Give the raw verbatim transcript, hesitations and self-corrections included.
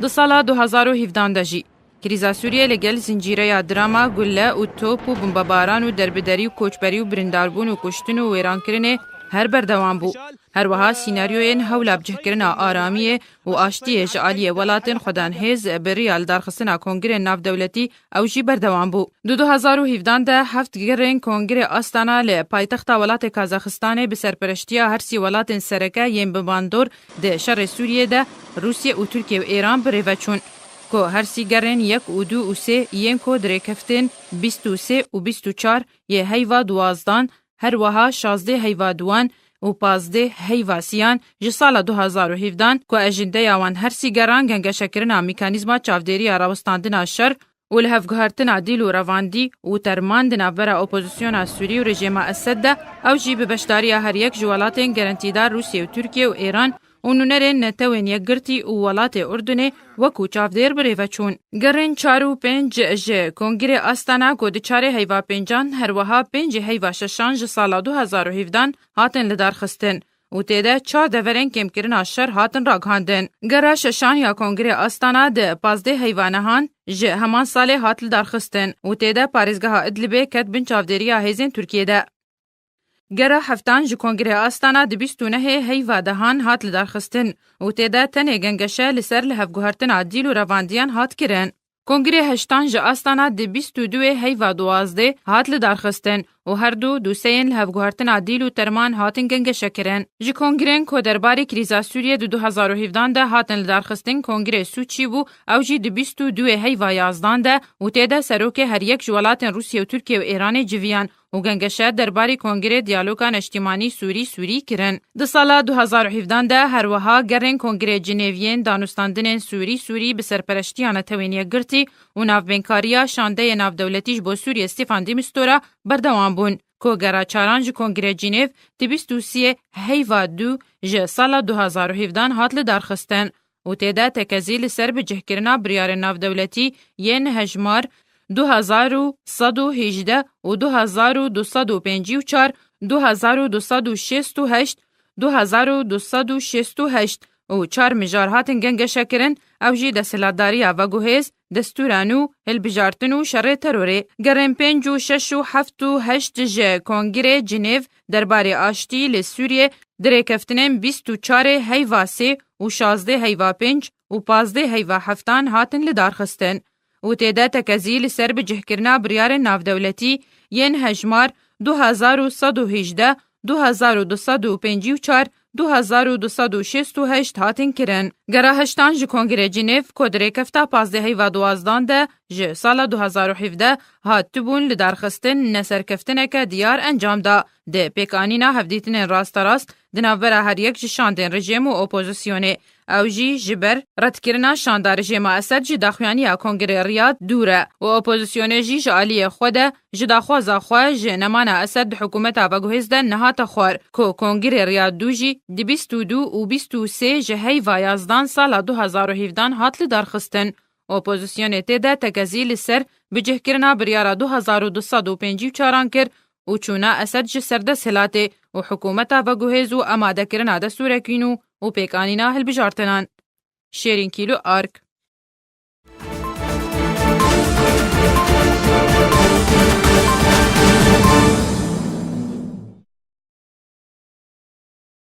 Di sala du hazar û hevdehan de jî krîza Sûriyê li gel zincîreya drama, gulle û top û bombebaran û derbiderî û koçberî û birîndarbûn û kuştin û wêrankirinê her berdewam bû. Her wiha sînaryoyên hewla bicihkirina aramiyê û aştiyê ji aliyê welatên xwedanhêz bi riya lidarxistina Kongrên Navdewletî ew jî berdewam bû. Di du hazar û hevdehan de heft gerên Kongrê Astana li paytexta welatê Kazaxistanê bi serpereştiya her sî welatên sereke yên bi bandor di şerê Sûriyê de Rûsye û Tirkiye û Êran bi rê ve çûn. Ku her sî gerên yek û du û sê yên ku di rêkeftên bîst û sê û bîst û çar yê heyva duwazdan, her wiha şazdeh heyva duwan û pazdeh heyva siyan ji sala du hazar û hevdehan ku ejendeya wan her sî geran gengeşekirina mekanîzma çavdêriya rawestandina şer û lihevguhertina dîl û revandî û terman di navbera opozisyona Sûrî û rejêma Esed de, ew jî bi beşdariya her yek ji welatên gerentîdar Rûsye û Tirkiye û Êran û nûnerên Netewên Yekgirtî û welatê Urdunê wekû çavdêr bi rê ve çûn. Gerên çar û pênc ji Kongrê Astana ku di çarê heyva pêncan, her wiha pêncê heyva şeşan ji sala du hazar û hevdehan hatin lidarxistin û tê de çar deverên kêmkirina şer hatin ragihandin. Gera şeşan ya Kongrê Astana di pazdeh heyva nehan ji heman salê hat lidarxistin û tê de parêzgeha Idlibê ket bin çavdêriya hêzên Tirkiyê de. Gera heftan ji Kongrê Astana di bîst û nehê heyva dehan hat lidarxistin û tê de tenê gengeşe li ser lihevguhertina dîl û revandiyan hat kirin. Kongrê heştan ji Astana di bîst û duê heyva duwazdeh hat lidarxistin û her du dûseyên lihevguhertina dîl û terman hatin gengeşekirin. Ji kongrên ku derbarê krîza Sûriyê di du hazar û hevdehan de hatin lidarxistin, Kongrê Sûçî bû, ew jî di bîst û duê heyva yazdan de û tê de serokê her yek ji welatên Rûsye û Tirkiye û Êranê civiyan û gengeşe derbarê Kongrê Diyaloga Neştîmanî Sûrî Sûrî kirin. Di sala du hazar û hevdehan de her wiha gerên Kongrê Cinêv yên danûstandinên Sûrî Sûrî bi serpereştiya Netewên Yekgirtî û navbênkariya şandeyê navdewletî ji bo Sûriyê Stefan de Mistura berdewam bûn, ku gera çaran ji Kongrê Cinêv di bîst û sê heyva du ji sala du hazar û hevdehan hat lidarxistin û tê de tekezî li ser bicihkirina biryarên navdewletî yên hejmar du hezar û sed û hejdeh û du hezar û du sed û pêncî û çar, du hezar û du sed û şêst û heşt, du hezar û du sed û şêst û heşt û çar mijar hatin gengeşekirin, ew jî desthilatdariya veguhêz, destûra nû, hilbijartin û şerê terorê. Gerên pênc û şeş û heft û heşt ji Kongrê Cinêv derbarê aştî li Sûriyê di rêkeftinên bîst û çarê heyva sê û şazdeh heyva pênc û pazdeh heyva heftan hatin lidarxistin û tê de tekezî li ser bicihkirina biryarên navdewletî yên hejmar du hezar û sed û hejdeh, du hezar û du sed û pêncî û çar, du hezar û du sed û şêst û heşt hatin kirin. Gera heştan ji Kongrê Cinêv ku di rêkefta pazdeh heyva duwazdan de ji sala du hezar û hevdeh hatibûn lidarxistin, neserkeftineke diyar encam da. Di pêkanîna hevdîtinên rasterast di navbera her yek ji şandên rejîm û opozisyonê, ew jî ji ber redkirina şanda rejêma Esed ji daxuyaniya Kongrê Riyad dûr e û opozisyonê jî ji aliyê xwe de ji daxwaza xwe ji nemana Esed di hikûmeta veguhêz de nehate xwar, ku Kongrê Riyad dû jî di bîst û du û bîst û sê ji heyva yazdan sala du hezar û hevdan hat lidarxistin. Opozisyonê tê de tekezî li ser bicihkirina biryara du hezar û du sed û pêncî û çaran kir û çûna Esed ji ser desthilatê û hikûmeta veguhêz û amadekirina destûrekî nû û pêkanîna hilbijartinan. Şêrîn Kîlo Ark.